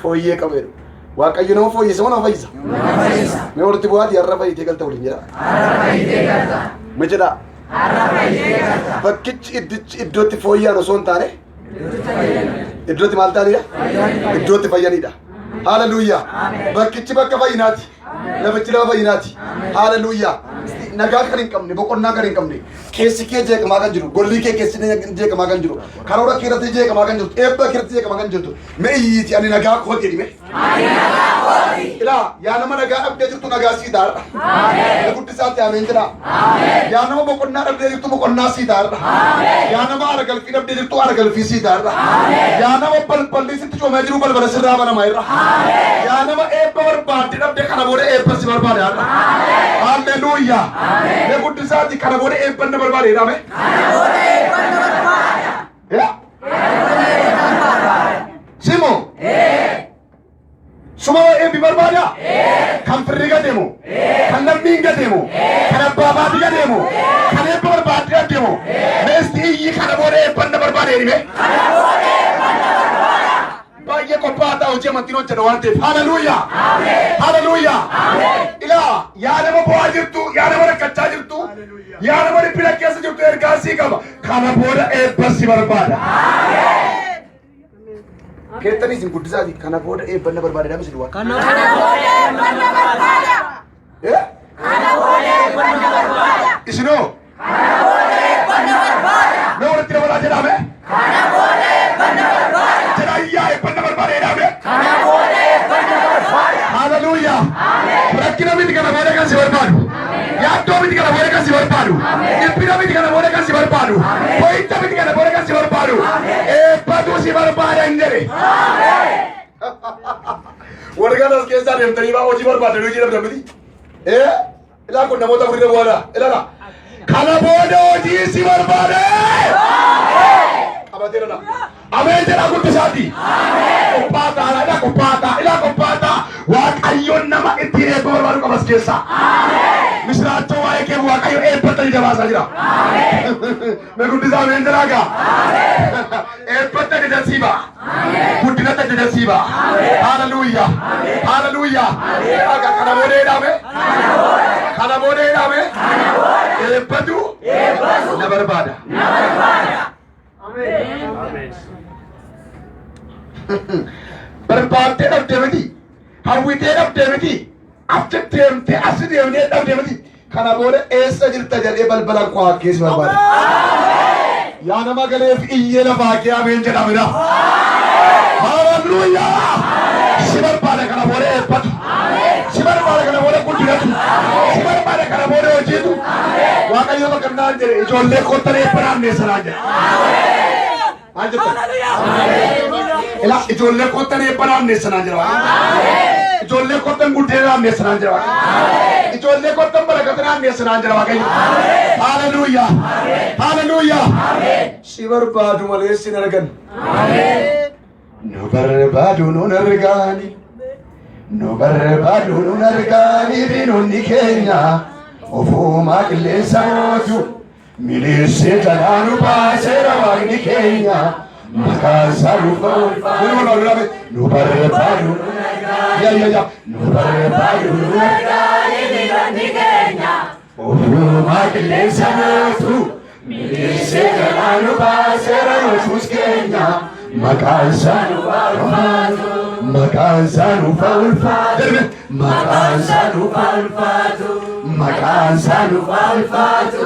Fooyyee qaba jedhu. Waaqayyo nama fooyyessa moo nama fayyisa? Mee walitti bu'aati har'a fayyitee galta waliin jedha. Mee jedhaa. Bakkichi iddichi iddootti fooyya'an osoo hin taane iddootti maal ta'anidha? Iddootti fayyanidha. Haaleluyyaa. Bakkichi bakka fayyinaati. Lafichi lafa fayyinaati. Haaleluyyaa. Nagaa kan hin qabne, boqonnaa kan hin qabne, keessi kee jeeqamaa kan jiru, golli kee keessi jeeqamaa kan jiru, karoora kee irratti jeeqamaa kan jirtu, eebba kee irratti jeeqamaa kan jirtu. Mee iyyiiti ani nagaa kooti jedhi mee. Ilaa yaa nama nagaa dhabdee jirtu nagaa sii ta'a. Ameen. Guddisaatti ameen jedhaa. Ameen. Yaa nama boqonnaa dhabdee jirtu boqonnaa sii ta'a. Ameen. Yaa nama aara galfii dhabdee jirtu aara galfii sii ta'a. Ameen. Yaa nama balballi sitti cufamee jiru balbala sirraa banama irra. Ameen. Yaa nama eebba barbaadde dhabde kana booda eebba si barbaade har'a. Ameen. Halleluuyaa. Ameen. Mee guddisaatti kana booda eebba na barbaade jedhame. Kana booda eebba na barbaada. Yaa. Simo. Suma eebbi barbaada? Kan firri gadeemu? Kan lammiin gadeemu? Kan abbaa baati gadeemu? Kan eebba barbaadde adeemu? Meesti iyyi kana booda eebban na barbaade jedhime. Baay'ee qophaa'aa ta'a hojii amantiin hojjedha waan ta'eef. Haleluuyaa! Haleluuyaa! Ilaa yaa nama bo'aa jirtu, yaa nama rakkachaa jirtu, yaa nama dhiphina keessa jirtu ergaa sii qaba. Kana booda eebba si barbaada. Keettanii isin guddisaati kana booda eebba na barbaada jedhame isin waan. Kana booda eebba na barbaada. Eh? Kana booda eebba na barbaada. Isinoo Kana booda eebba na barbaada. mee walitti dabalaa jedhame. Kana booda eebba na barbaada. Jedha iyyaa eebba na barbaada jedhame. Kana booda eebba na barbaada. Haleluuyaa. Rakkina miti kana booda kan si barbaadu. Yaaddoo miti kana booda kan si barbaadu. Dhiphina miti kana booda kan si barbaadu. Boo'icha miti kana booda kan si barbaadu. Eebbatu si barbaada hin jedhe. Warri kanas keessaa deemtanii baa hojii barbaadanii hojii dhabdan miti. Ee ilaa kun namoota gurra bu'aadha. Ilaala. Kana booda hojii si barbaade. Qabateera dha. Ameen jedhaa guddisaati. Qophaataa ilaa qophaataa ilaa qophaataa Waaqayyoon nama ittiin eebba barbaadu qabas keessaa. Misiraachoo waa'ee kee Waaqayyo eebbatti ajaja baasaa jira. Mee guddisaa ameen jedhaa gaa. Eebbatti ajaja sii ba'a. Guddinatti ajaja sii ba'a. Haleluuyaa. Haleluuyaa. Akka kana booda jedhame. Kana booda jedhame. Eebbatu na barbaada. Barbaaddee dhabdee miti. Hawwitee dhabdee miti. Achi deemtee asi deemtee dhabdee miti. Kana booda eessa jirta jedhee balbala koo akkee si barbaada. Yaa nama galeef iyyee lafaa kee ameen jedhamina. Haleluuyaa! Si barbaada kana booda eebbatu. Si barbaada kana booda guddinatu. Si barbaada kana booda hojiitu. Waaqayyo bakka naan jedhe ijoollee kottan eebba naanneessa naan jedhe. Maal jettan? Ilaa ijoollee kottan eebba naanneessa naan jedha Waaqayyo. Ijoollee kottan guddina naanneessa naan jedha Waaqayyo. Ijoollee kottan barakata naanneessa naan jedha Waaqayyo. Haleluuyaa. Haleluuyaa. Si barbaadu malee sin argan. Nu barbaadu nun argaani. Nu barbaadu nun argaani diinonni keenya ofumaa qilleensa mootu. Miliisee jalaa nu baaseera waaqni keenya maqaan isaa nuuf ulfaatu. Nu barbaadu ya ya ya nu barbaadu nun Argaani diinonni keenya. ofumaa qilleensa mootu. Miliisee jalaa nu baaseera Yesuus keenya maqaan isaa nuuf ulfaatu. Maqaan isaa nuuf ulfaatu. Maqaan isaa nuuf Ulfaatu. maqaan isaa nuuf Ulfaatu.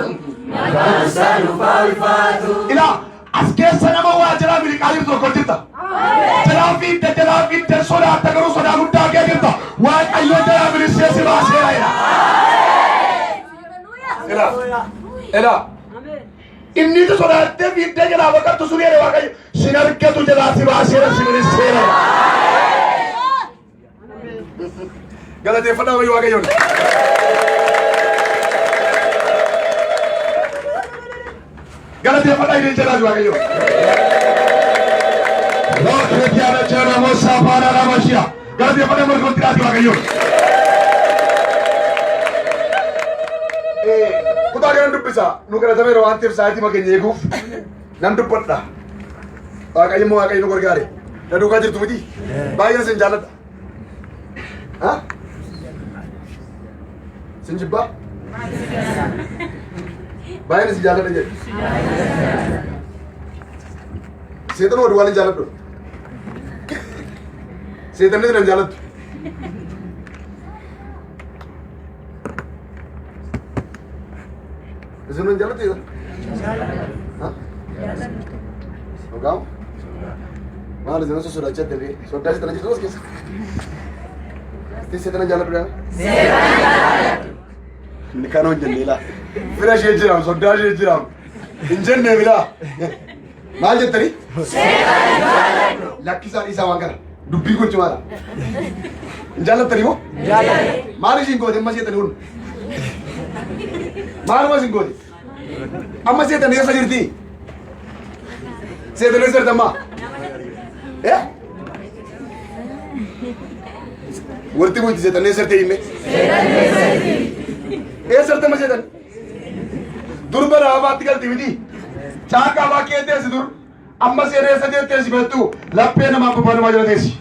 Maqaan isaa nuuf ulfaatu. Ilaa as keessa nama waa jalaa miliqaa jirtu tokko jirta. Jalaa fiidda jalaa fiidda sodaatta garuu sodaa guddaa kee jirta. Waaqayyo jalaa bilisee si baaseera jedha. Ilaa ilaa inni tu sodaattee fiiddee jalaa baqattu sun jedhe Waaqayyo sin argatu jalaa si baaseera si biliseera jedha. Galateeffadhaa wayii Waaqayyoon. Galateeffadhaa idil jedhaa Waaqayyoon. Waaqni jala mosaa faana lama shia. Galateeffadhaa marga walitti Waaqayyoon. Kutaa kanan dubbisa. Nu kadhatameera waan ta'eef sa'aatii keenya eeguuf nan dubbadha. Waaqayyo immoo Waaqayyo nu gargaare. Na duukaa jirtu miti? Baay'een isin jaalladha. Ha? Sin jibbaa? Baay'een isin jaalladha jedhe. Seexana oduu waan hin jaalladhu. Seexanni isin hin jaallattu. Isin hin jaallattu seexana? Ha? Dhugaa? Maal isin osoo sodaachaa jirre? Sodaa seexana jirtu as keessa. Seexana jaalladhu yaa? Inni kan hin jenne ilaa. Fira ishee jiraam, soddaa ishee jiraam. Hin jenne bilaa. Maal jettanii? Lakkisaa dhiisaa waan kana. Dubbii kun cimaadha. Hin jaallattanii moo? Maal isin goote amma seexanii kun? Maaluma isin goote? Amma seexanii eessa jirti? Seexanii eessa jirti amma? Eh? Walitti buuti seexanii eessa jirti himme? Eessa jirti amma seexanii? Durba raafaatti galti miti. Caakkaa bakkee teessi dur. Amma seera eessa teessi beektu laphee namaa gubbaa namaa jala teessi.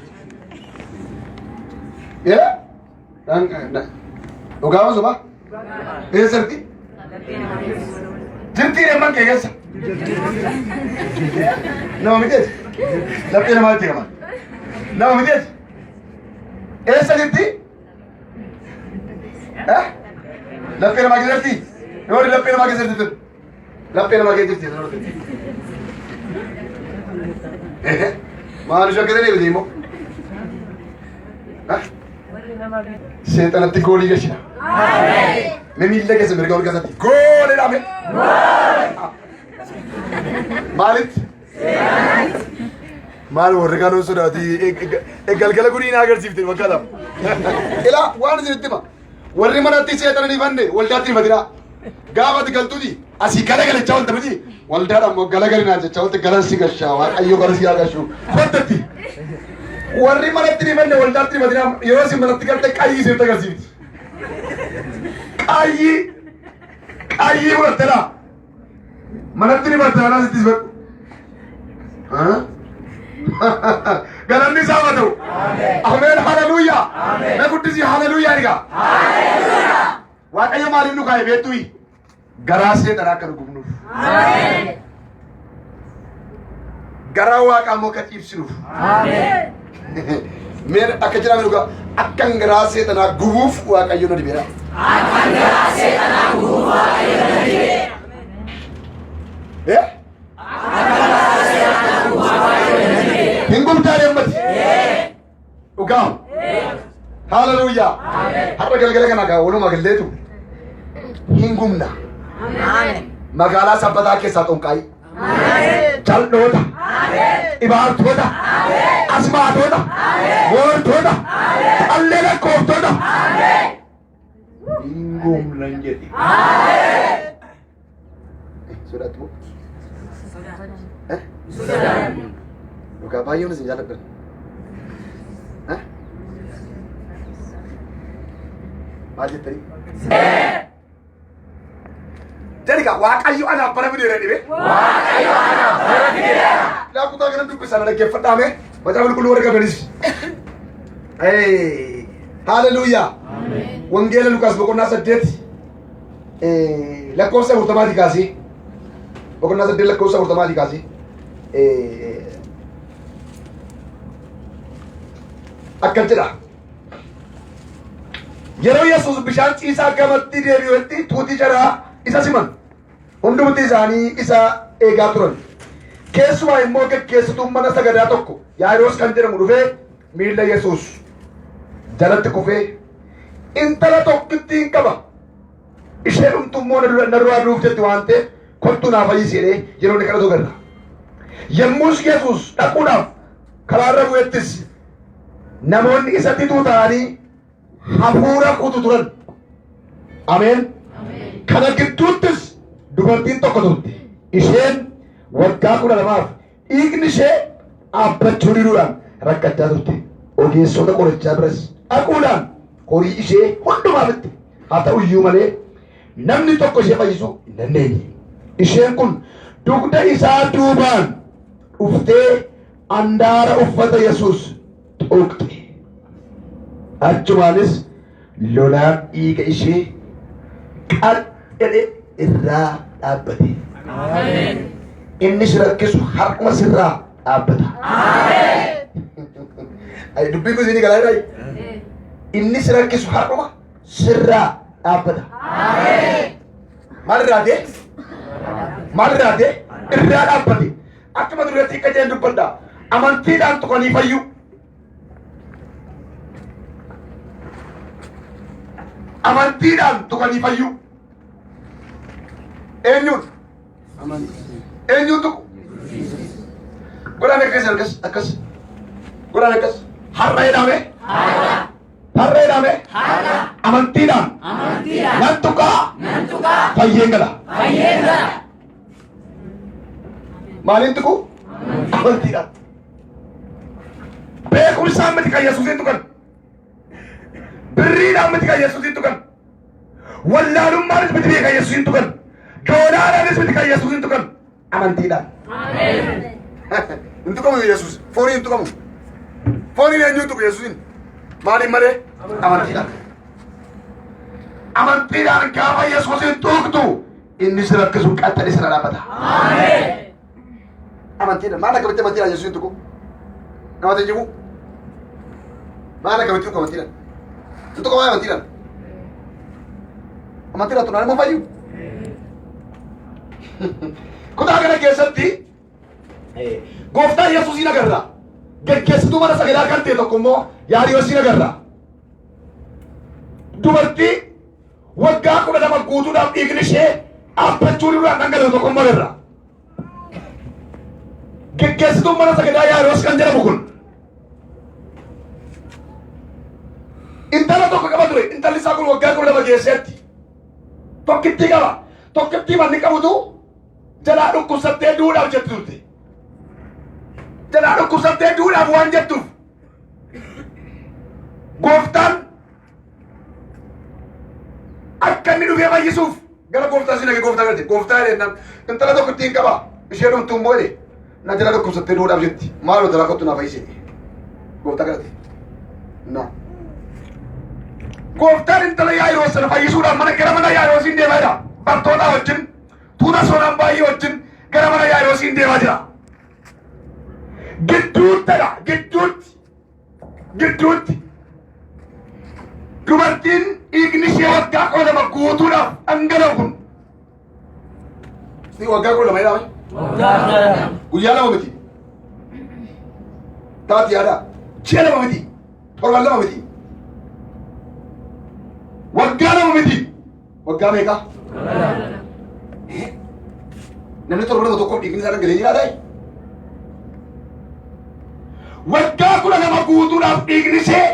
Ee? Dhugaa moo soba? Eessa jirti? Jirtii deeman kee keessa. Nama miteeti. Laphee namaa itti qaban. Nama miteeti. Eessa jirti? Eh? Laphee namaa keessa jirti? Yoo laphee namaa keessa jirti tun. Laphee namaa keessa jirti. Maal ishee akka deebite immoo? Seexanatti goolii gashina. Mee miilla keessa mirga ol keessatti goolii dhaame. Maalitti? Maal warri kaan sodaati galgala gurii na agarsiifte bakka lama. Ilaa waan isinitti hima. Warri manatti seexana ni fanne waldaatti ni fatinaa. Gaafa ati galtuti asii galagalachaa olta miti. Waldaadhaan immoo galagalinaa jechaa olta galan si gashaa waaqayyo gara si haa gashu. Kottatti. Warri manatti ni fanne waldaatti ni fatinaa yeroo isin manatti galte qayyii isinitti agarsiifti. Qayyii qayyii fudhatteedha. Manatti ni fatta anaa sitti sifadhu. Galanni isaa haa ta'u. Ameen haleluuyaa. Na guddisi haleluuyaa egaa. Waaqayyo maaliif nu kaa'e beektuyi? Garaa seexanaa akka nu gubnuuf. Garaa waaqaa immoo akka ciibsinuuf. Mee akka jedhame dhugaa akkan garaa seexanaa gubuuf waaqayyo na dibeera. Akkan garaa seexanaa gubuuf Waaqayyo na dibeera. Eh? Hin gubdaa deemmati. Dhugaa. Haleluuyaa. Har'a galgala kana gaa walumaa galleetu hin gubna. Magaalaa sabbataa keessaa xonqaayii. Jal'oota. Ibaartoota. Asmaatota. Moortota. Qallee lakkooftota. Hin gubnan jedhe. Sodaattu moo? Eh? Dhugaa baay'een isin jaalladhan. Eh? Maal jettanii? Jedhi kaa Waaqayyo anaaf bara fideera dhibe. Waaqayyo anaaf bara fideera. Laa kutaa kana dubbisaa na dhaggeeffadhaa mee macaafa qulqulluu warra qabdanis. Haleluuyaa. Wangeela Lukaas boqonnaa 8 lakkoofsa 40 kaasee boqonnaa 8 lakkoofsa 40 kaasee akkas jedha. Yeroo Yesuus bishaan ciisaa gamatti deebi'utti tuuti jaraa isa siman. Hundumti isaanii isa eegaa turan. Keessumaa immoo geggeessituun mana sagadaa tokko Yaayiroos kan jedhamu dhufee miilla Yesuus jalatti kufee intala tokkittiin qaba. Ishee dhumtu immoo na dura na duraa du'uuf jetti waan ta'eef kottuu naa fayyisi jedhee yeroo inni kadhatu agarra. Yommus Yesuus dhaquudhaaf karaarra bu'ettis namoonni isatti tuuta'anii hafuura kutu turan. Ameen. Kana gidduuttis dubartiin tokko turte. Isheen waggaa 12f dhiigni ishee dhaabbachuu diduudhaan rakkachaa turte. Ogeessota qorichaa biras dhaquudhaan horii ishee hundumaa fixxe. Haa ta'u iyyuu malee namni tokko ishee fayyisuu hin dandeenye. Isheen kun dugda isaa duubaan dhuftee Andaara uffata Yesuus tuqxe. Achumaanis lolaan dhiiga ishee qax jedhe irraa dhaabbate. Inni si rakkisu har'uma sirraa dhaabbata. Ay, dubbiin kun isinii galaa jiraa? Inni si rakkisu har'uma sirraa dhaabbata. Maal irraa ta'e? Maal irraa ta'e? Irraa dhaabbate. Akkuma duratti akka jedhan dubbadha. Amantiidhaan tuqanii fayyuu. Amantiidhaan tuqanii fayyuu. Eenyuun? Eenyuun tuqu? Godhaan akkas akkas akkas. Godhaan akkas. Har'a jedhame. Har'a jedhame. Amantiidhaan. Nan tuqaa. Fayyeen gala. Maaliin tuqu? Amantiidhaan. Beekumsaan miti kan Yesuusiin tuqan. Birriidhaan miti kan Yesuusiin tuqan. Wallaalummaanis miti kan Yesuusiin tuqan. Doolaaraanis miti kan Yesuusiin tuqan. Amantiidhaan. Hin tuqamu Yesuus. Fooniin hin tuqamu. Fooniin eenyuun tuqu Yesuusiin? Maaliin malee? Amantiidhaan. Amantiidhaan gaafa Yesuusiin tuqtu inni si rakkisu qaxxalee sirra dhaabbata. Amantiidhaan. Maal akkamitti amantiidhaan Yesuusiin tuqu? Namatti hin jibu? Maal akkamitti tuqu amantiidhaan? Hin tuqamaa amantiidhaan? Amantiidhaan tuqnaan immoo fayyu. Kutaa kana keessatti gooftaa Yesuusiin agarra. Geggeessituu mana sagadaa kan ta'e tokko immoo Yaariyoosiin agarra. Dubartii waggaa 12 guutuudhaaf dhiigni ishee dhaabbachuu duraan dhangala'u tokko immoo agarra. Geggeessituun mana sagadaa Yaayiroos kan jedhamu kun intala tokko qaba ture. Intalli isaa kun waggaa 12 geesseetti. Tokkittii qaba. Tokkittii manni qabutu jalaa dhukkubsattee duudhaaf jetti turte. Jalaa dhukkubsattee duudhaaf waan jettuuf gooftaan akka inni dhufee fayyisuuf gara gooftaa si dhaqe. Gooftaa galche. Gooftaa jedhee naan intala tokko ittiin qaba, ishee dhumtu immoo jedhe na jala dhukkubsattee duudhaaf jetti, maaloo jala kottu naa fayyise. Gooftaa galate na gooftaan intala Yaayiroos sana fayyisuudhaaf mana gara mana Yaayiroosiin deemaa jira. Bartoota wajjin, tuuta sooraan baay'ee wajjin gara mana Yaayiroosiin deemaa jira. Gidduuttidha, gidduutti gidduutti dubartiin dhiigni ishee waggaa 12 guutuudhaaf dhangala'u kun, waggaa 12 jedhame, guyyaa 2 miti, taati yaada, ji'a 2 miti, torban 2 miti, waggaa 2 miti, waggaa meeqa? Namni torban 2 tokkoof dhiigni isaa dhangala'ee jiraata? Waggaa 12 guutuudhaaf dhiigni ishee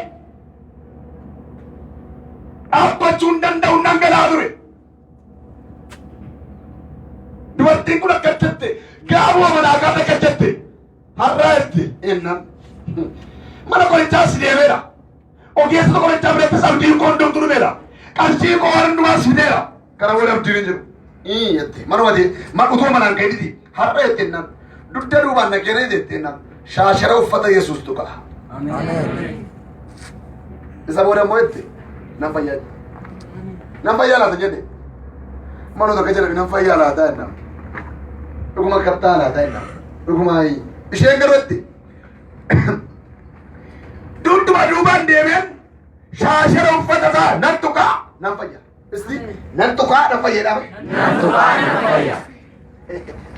dhaabbachuu hin danda'u, dhangala'aa ture. Dubartiin kun akka jette, gaafuma manaa kaate akka jette, har'aa jette ennaan mana qorichaas deemeera. Ogeessota qorichaa birattis abdiin koo hundumtu dhumeera. Qarshii koo waan hundumaas fixeera. Kana booda abdiin hin jiru. Ii jette manuma ta'e man utuma manaan ka'e har'a jette ennaan dugda duubaan na kennee jette ennaan shaashara uffata Yesuus tuqa. Isa booda immoo jette nan fayyaa. Nan fayyaa laata jedhe. Manuma tokko jedhame nan fayyaa laata jennaan. Dhuguma kattaa laata jennaan. Dhuguma isheen garuu jette dugduma duubaan deemeen shaashara uffata isaa nan tuqaa nan fayya. Isti nan tuqaa nan fayya jedhame. Nan tuqaa nan fayya.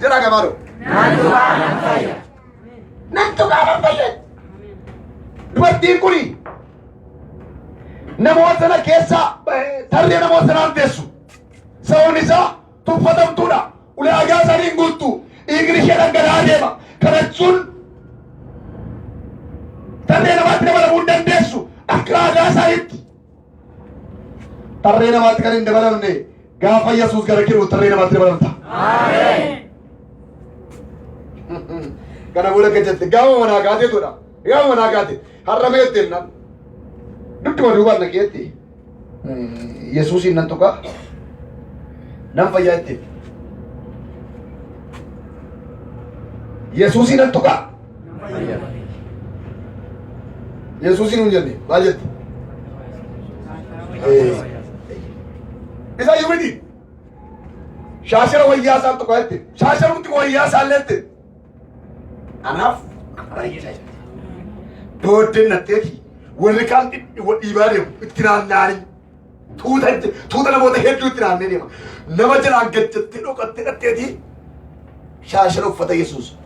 Jedhaa gabaadho. Nan tuqaa nan fayya. Nan tuqaa nan fayya. Dubartiin kuni namoota sana keessa tarree namoota sanaan teessu. Sababni isaa tuffatamtuudha. Ulaagaa isaanii hin guuttu. Dhiigni ishee dhangala'aa deema. Kana jechuun tarree namaatti dabalamuu hin dandeessu. Akka aadaa isaaniitti. Tarree namaatti kan hin dabalamne gaafa Yesuus gara kee dhufu tarree namaatti dabalamta. Kana booda akka jette gaafa manaa kaateetudha. Gaafa manaa kaate har'a meette jennaan. Dugduma duubaan dhaqeetti Yesuusiin nan tuqaa nan fayyaa jetteen. Yesuusiin nan tuqaa. Yesuusin hin jenne maal jetti? Isa iyyuu miti. Shaashara wayyaa isaan tokko jette. Shaasharumti wayyaa isaan lette. Anaaf baay'ee jette. Booddeen natteeti warri kaan dhiibaa deemu itti naanna'anii tuuta tuuta namoota hedduu itti naannee deema. Nama jalaan gad jettee dhokattee dhatteeti shaashara uffata Yesuus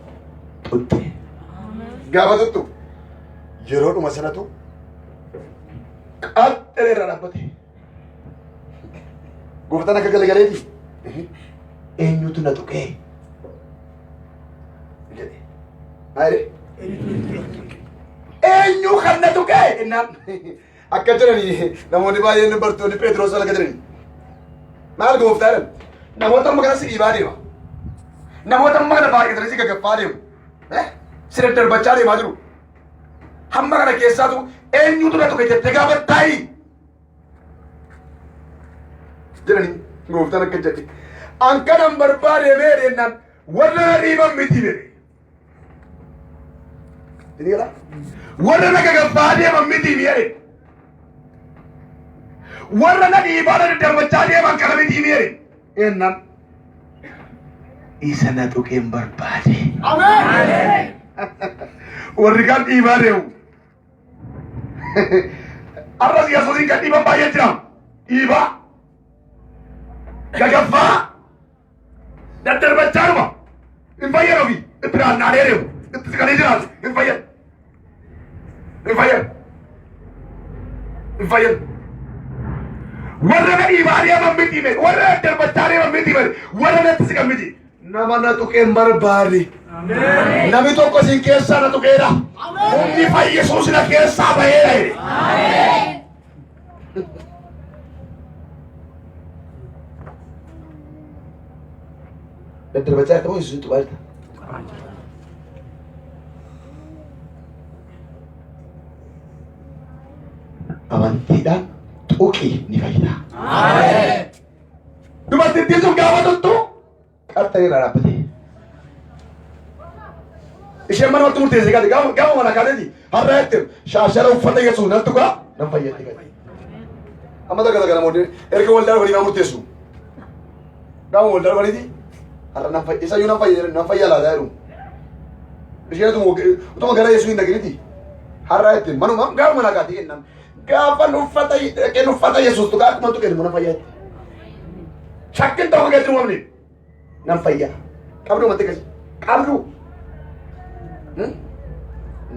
xutte. Gaafa tuttu yeroodhuma sanatu qaxxee irra dhaabbate. Gooftaan akka galagaleeti. Eenyutu na tuqee? Jedhe. Maal jedhe? Eenyu kan na tuqee? Jennaan akka jedhanii namoonni baay'een bartoonni Pheexiroos akka jedhanii. Maal gooftaa jedhan? Namoota amma kana si dhiibaa deema. Namoota amma kana baay'atanii si gaggaffaa deemu. Si daddarbachaa deemaa jiru. Hamma kana keessaatu eenyutu na tuqe jettee gaafattaayi? Jedhanii gooftaan akka jedhe. An kanan barbaade mee jennaan warra na dhiiban miti jedhe. Inni jedha? Warra na gagaffaa deeman miti jedhe. Warra na dhiibaa na daddarbachaa deeman kana miti jedhe. Jennaan isa na tuqeen barbaade. Warri kaan dhiibaa deemu. Arras Yesuusiin kan dhiiban baay'ee jira. Dhiibaa. Gagaffaa. Daddarbachaa dhuma. Hin fayyadu ofii. Itti naanna'anii deemu. Itti siqanii jiraatu. Hin fayyadu. Hin fayyadu. Hin fayyadu. Warra na dhiibaa deeman miti mee. Warra daddarbachaa deeman miti mee. Warra natti siqan miti. Nama na tuqeen barbaade. Namni tokko isin keessaa na tuqeera. Humni fayyisuus na keessaa baheera jedhe. Daddarbachaa jirta moo Yesuusin tuqaa jirta? Amantiidhaan tuqi ni fayyita. Dubartittiin sun gaafa tuttu qaxxee irraa dhaabbate. Isheen mana walitti murteessee galte gaafa gaafa mana kaateeti har'a jette shaashara uffata Yesuus nan tuqaa nan fayyatti galte. Amma takka takka namoonni erga waldaa dhufanii maa murteessu. Gaafa waldaa dhufaniiti har'a nan fayya isayyuu nan fayya nan fayya laataa jedhu. Isheen utuma gara Yesuus hin dhaqiniti har'a jette manuma gaafa mana kaatee jennaan gaafan uffata dhaqeen uffata Yesuus tuqaa akkuma tuqeen immoo nan fayya jette. Shakkin tokko keessatti uumamne nan fayya. Qabdu amantii akkasii. Qabdu.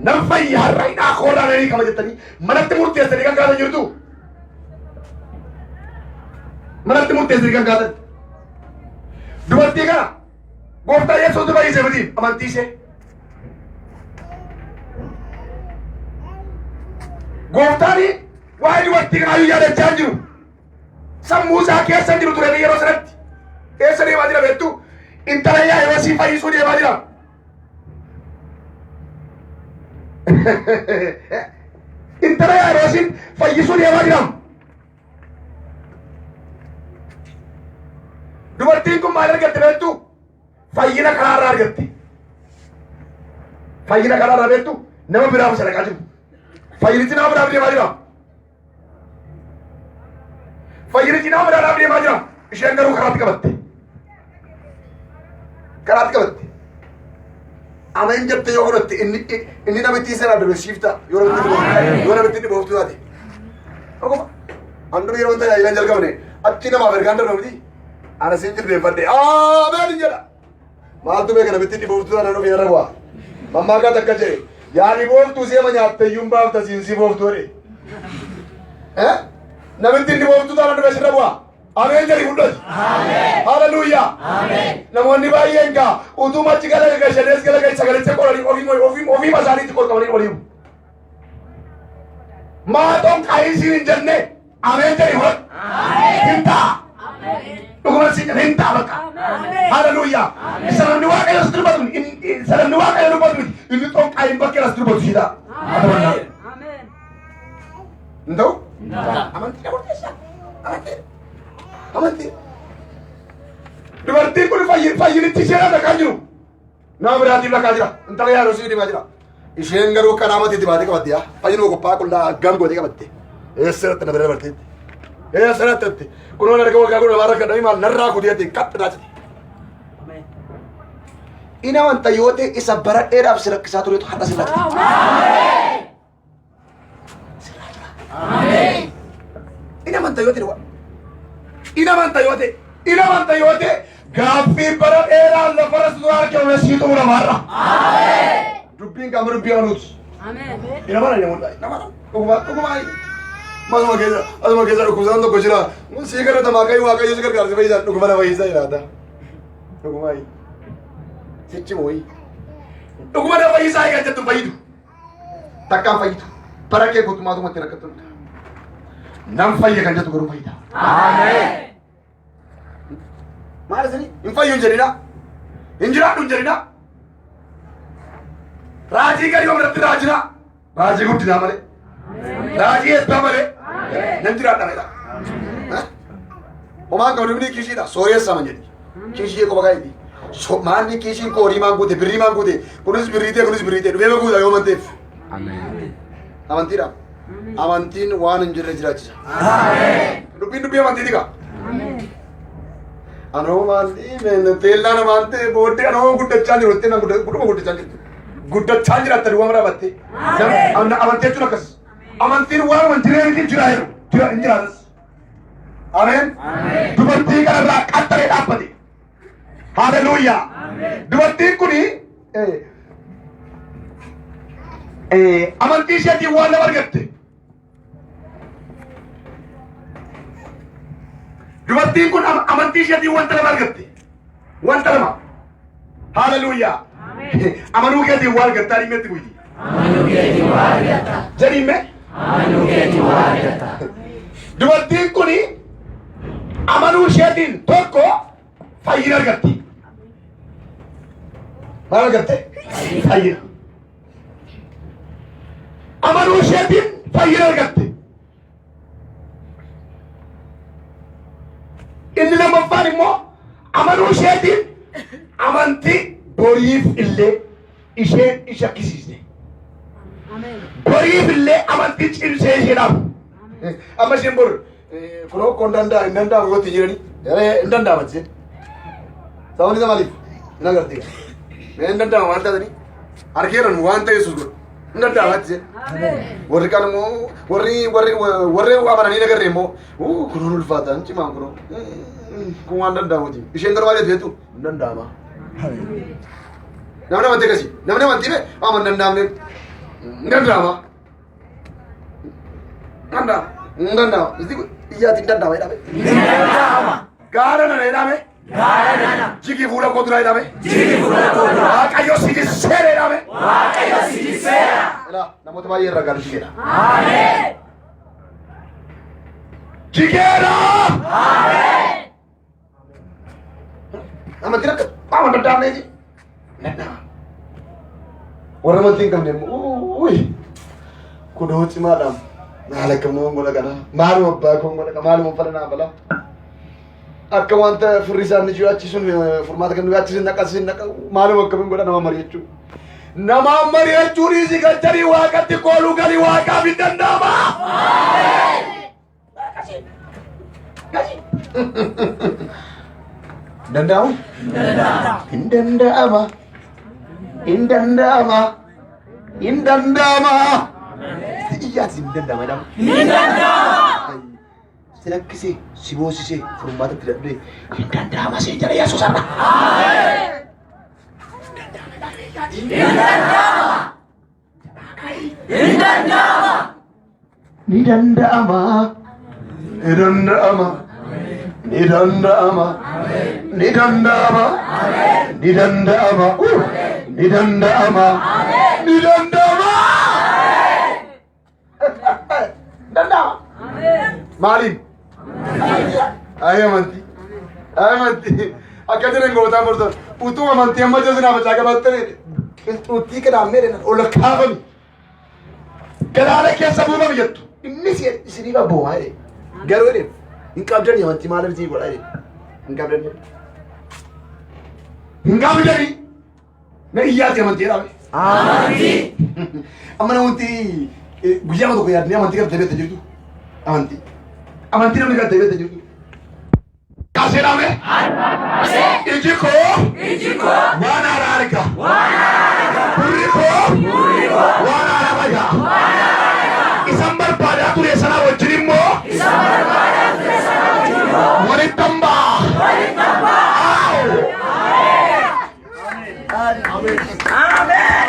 Nan fayya har'a hidhaa koorraa nan hiikama jettanii manatti murteessanii kan kaatan jirtu. Manatti murteessanii kan kaatan. Dubartii kana gooftaa Yesuutu fayyise miti amantii ishee. Gooftaan waa'ee dubartii kanaa iyyuu yaadachaa hin jiru. Sammuu isaa keessa hin jiru ture yeroo sanatti. Eessa deemaa jira beektu? Intala Yaa'iroosii fayyisuu deemaa jira. Intala Yaa'iroosiin fayyisuu deemaa jira. Dubartiin kun maal argatte beektu? Fayyina karaarraa argatte. Fayyina karaarraa beektu nama biraaf sadaqaa jiru. Fayyinichi nama biraaf deemaa jira. Fayyinichi nama biraaf deemaa jira. Isheen garuu karaatti qabatte. Karaatti qabatte. Ameen jettee yoo fudhatte inni inni namittii sana darbe siif ta'a. Yoo namitti dhibooftu yoo namitti dhibooftu taate. Dhuguma. An dura yeroo tajaajilan jalqabne achi namaaf ergaan darba miti. Ana siin jilbeenfadhe. Ameen jedha. Maaltu beeka namitti dhibooftu taana dhufee irra bu'a. Mammaakaa takka jedhe. Yaa dhibooftuu seema nyaatte iyyuu hin baafta siin si booftuu jedhe. Eh? Namitti dhibooftuu taana dhufee sirra bu'a. Ameen jedhi fudhati. Haleluuyaa. Namoonni baay'een gaa utuma achi galagalchanees galagalcha sagalicha qoranii ofii ofii ofii isaaniitti qorqabanii oliimu. Maaxoon qaayisiin hin jenne ameen jedhi fudhatu. Hin ta'a. Dhuguma si hin ta'a bakka. Haleluuyaa. Isa namni waaqayyo si dubbatu isa namni waaqayyo dubbatu miti. Inni xonqaayin bakkee as dubbatu si ta'a. Atamannaa. Hin ta'u? Amantii dha murteessaa. Amantii. Amantii. Dubartiin kun fayyinichi ishee dhaqaa jiru. Nama biraatiif dhaqaa jira. Intala Yaarosii deemaa jira. Isheen garuu karaa matiitti baatee qabatte yaa. Fayyinuma qophaa'aa qullaa gam gootee qabatte. Eessatti na bira dabarteetti. Eessatti kunoon erga waggaa kudha lamaa rakkadhanii maal narraa kutee qaxxinaa jette. Ina wanta yoo ta'e isa bara dheeraaf si rakkisaa turetu har'a sirraa jira. Ina wanta yoo ta'e duwwaa. Ina wanta yoo ta'e ina wanta yoo ta'e gaaffii bara dheeraa lafarra si turaa argame sii xumurama har'a. Dubbiin qaama dubbii amanuuti. Ina mana namoota ina mana dhuguma dhuguma Masuma keessa asuma keessa dhukkubsaan tokko jira. Sii kadhata Waaqayyo Waaqayyo si gargaarsi fayyisaan dhuguma na fayyisaa jiraata. Dhuguma sichi mooyi. Dhuguma na fayyisaa eegan jettu fayyidu. Takkaan fayyitu. Bara kee guutummaatuma itti rakkattu. Nan fayya kan jettu garuu fayyita. Maal isin hin fayyu hin jedhina. Hin jiraadhu hin jedhina. Raajii gadi irratti raajina. Raajii guddinaa malee. Raajii eebbaa malee. Nan jiraadha malee. Homaan qabu namni kiishiidha. Sooreessa man jedhi. Kiishii qofa kaa'eeti. Maanni kiishiin koo horii maan guute birrii maan guute kunis birrii ta'e kunis birrii ta'e dhufee guuta yoo amanteef. Amantiidha. Amantiin waan hin jirre jiraachisa. Dubbiin dubbii amantiiti kaa. Anoo maalii teellaa namaan ta'e booddee anoo guddachaa jiru jettee gudduma guddachaa jirtu. Guddachaa jiraatta duwwaa mara amantii. Amantii jechuun akkas. Amantiin waan hin jirre jira jiru. Jira hin jiraatas. Ameen. Dubartii kanarraa qaxxaree dhaabbate. Haleluuyaa. Dubartiin kuni amantii isheetiin waan lama argatte. Dubartiin kun amantii isheetiin wanta lama argatte. Wanta lama. Haleluuyaa. Amanuu keetiin waa argattaa dhimmeetti guyyi. Amanuu keetiin waa argatta. Jedhimme. Amanuu keetiin waa argatta. Dubartiin kun amanuu isheetiin tokko fayyina argatti. Maal argatte? Fayyina. Amanuu isheetiin fayyina argatte. Inni lammaffaan immoo amanuu isheetiin amantii boriif illee isheen hin shakkisiisne. Boriif illee amantii cimsee ishee dhaabu. Amma isheen bor kunoo kun danda'a hin danda'amu yoo itti jirani hin danda'ama isheen. Sababni isaa maaliif? Hin agartee. Mee hin danda'ama waan taatanii argeeran waan ta'e Yesuus godhu. Hin danda'ama isheen. Warri kaan immoo warri warri warri amananii hin agarre immoo kunoon ulfaata hin cimaan kunoo kun waan danda'amuti. Isheen garuu maal jettu jettu hin danda'ama. Namni amantii akkasii namni amantii bee waan hin danda'amne hin danda'ama. Danda'ama hin danda'ama. Iyyaati hin danda'ama jedhame. Hin danda'ama. Gaara nana jedhame. Gaara nana. Jigi fuula koo dura jedhame. Jigi fuula koo dura. Waaqayyo si jisseera jedhame. Waaqayyo si jisseera. Ilaa namoota baay'ee irraa gaarii jigeera. Ameen. Jigeera! Ameen. Amantiin akka qaama danda'amne ji. Danda'ama. Warra amantii hin qabne immoo uy kunoo cimaadhaan maal akka immoo godha kana maaluma abbaa koo godha kana maaluma uffata naa bala. Akka wanta firri isaanii jiru achi sun furmaata kennu achi sun naqa sun naqa maaluma akkamiin godha nama mari'achuu. Nama mari'achuu dhiisi galchanii waaqatti kooluu galii waaqaaf hin danda'ama. Danda'amu? Hin danda'ama. Hin danda'ama. Hin danda'ama. Iyyaati hin danda'ama jedhama. Hin danda'ama. Si rakkisee, si boosisee, furmaata itti dadhabee hin danda'ama siin jedha Yesuus har'a. Hin danda'ama. Hin danda'ama. Ni danda'ama. Ni danda'ama. Ni danda'ama. Ni danda'ama. Ni danda'ama. Ni danda'ama. Ni danda'ama. Danda'ama. Maaliin? Ayi amantii. Ayi amantii. Akka jiran gootaan borsan. Utuu amantii amma jala sinaa facaa qabattanii qilxuuttii qidaammee dheeran ol kaafami. Galaana keessa buufami jettu. Innis isiniif abboomaa jedhe. Garuu jedhe hin qabdanii amantii maaliif isinii godhaa jedhe. Hin qabdanii. Hin qabdanii. Na iyyaati amantii jedhame. Amantii. Amma namooti guyyaa tokko yaadnee amantii qabdee beekta jirtu. Amantii. Amantii namni qabdee beekta jirtu. Kaasee dhaame. Iji koo. Iji koo. Waan haaraa arga. Waan haaraa arga. Gurri koo. Gurri koo. Waan haaraa dhaga'a. Waan haaraa dhaga'a. Isan barbaadaa ture sana wajjin immoo. Isa barbaadaa ture sana wajjin immoo. Walittan ba'a. Walittan ba'a. Aaw. Ameen.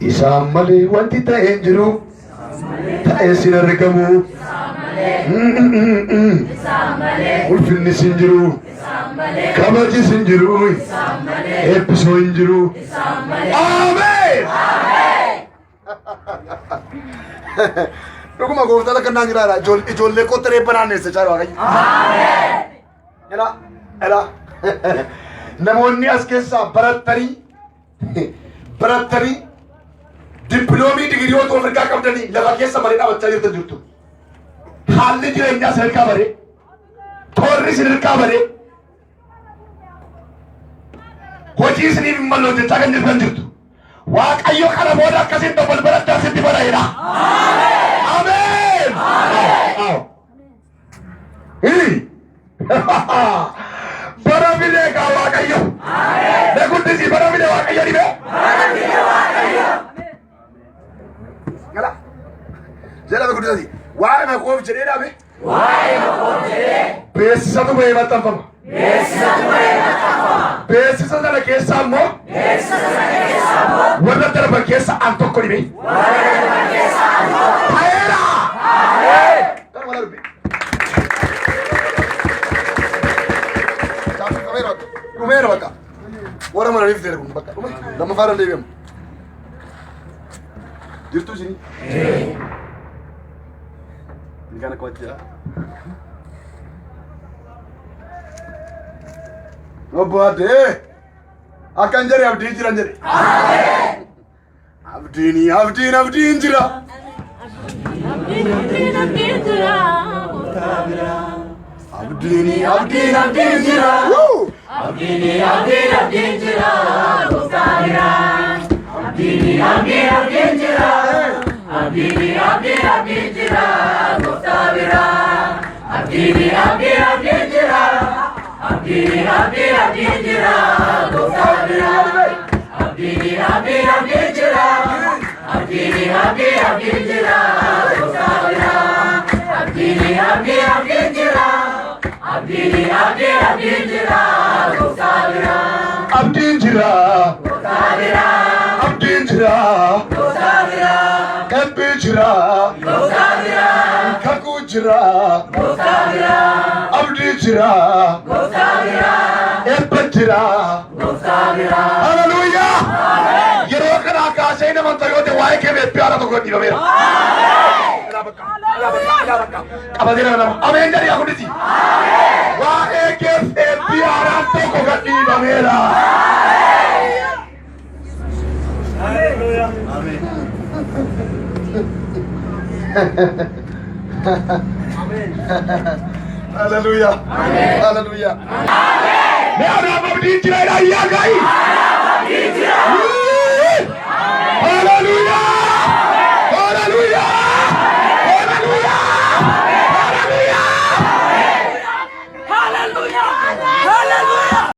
Isaan malee wanti ta'e hin jiru. Ta'ee sin argamu. Ulfinnis hin jiru. Kabajis hin jiru. Eebbisoo hin jiru. Ameen. Dhuguma gooftaan akka naan jiraadha. Ijoollee kootti reebba naanneessa jechaa Waaqayyo. Elaa, elaa. Namoonni as keessaa barattanii barattanii dippiloomaa digirii otoo of harkaa qabdanii lafa keessa malee dhaabachaa jirtan jirtu. Haalli jireenyaa isin harkaa baree, toorri isin harkaa baree, hojii isiniif hin malle hojjechaa kan jirtan jirtu. Waaqayyo kana booda akkasiin balbala sitti bana'eedha. Ameen. Ameen. Bara filee kaa Waaqayyo. Na guddisi, bara filee Waaqayyo dhibee. Gala. Jedhame guddisati. Waa'ee makoof jedhee dhaabe. Waa'ee makoof jedhee. Beeksisatu bahee maxxanfama. Beeksisatu bahee maxxanfama. Beeksisa sana keessaa immoo. Beeksisa sana keessaa immoo. Warra darban keessa al tokko dhibee. Warra darban keessaa al tokko. Ta'eera. Ameen. Kanuma darbe. Dhumeera bakka. Dhumeera bakka. Warra maraniif ta'e kun bakka dhume. Lammaffaa irra deebi'amu. Jirtu isinii? Inni kan akkamatti jira? Obbo Addee akkan jedhe, abdiin jiran jedhe. Abdiin, abdiin, abdiin jira. Abdiin, abdiin, abdiin jira. Abdiin, abdiin, abdiin jira. Woo! Abdiin, abdiin, abdiin jira. Gooftaa bira. Abdiin, abdiin, abdiin jira. Abdiin, abdiin, abdiin jira. Gooftaa bira. Abdiin, abdiin, abdiin jira. Abdiin, abdiin, abdiin jira. Gooftaa bira. Abdiin, abdiin, abdiin jira. Abdiin, abdiin, abdiin jira. Gooftaa bira. Abdiin, abdiin, abdiin jira. Abdiin, abdiin, abdiin jira. Gooftaa bira. Abdiin jira. Gooftaa bira. Abdiin jira. Gooftaa bira. Eebbi jira. Gooftaa bira. Kakuu jira. Gooftaa bira. Abdii jira. Gooftaa bira. Eebba jira. Gooftaa bira. Haleluuyaa. Yeroo kanaa kaasee nama yoo ta'e waa'ee kee eebbi haala tokko dhiibameera. Qabatee nama nama. Ameen jedhi yaa guddisi. Waa'ee keef eebbi haaraan tokko gad dhiibameera. Ameen. Haleluuyaa. Haleluuyaa. Mee anaaf abdiin jira jedhaa iyyaa ga'i.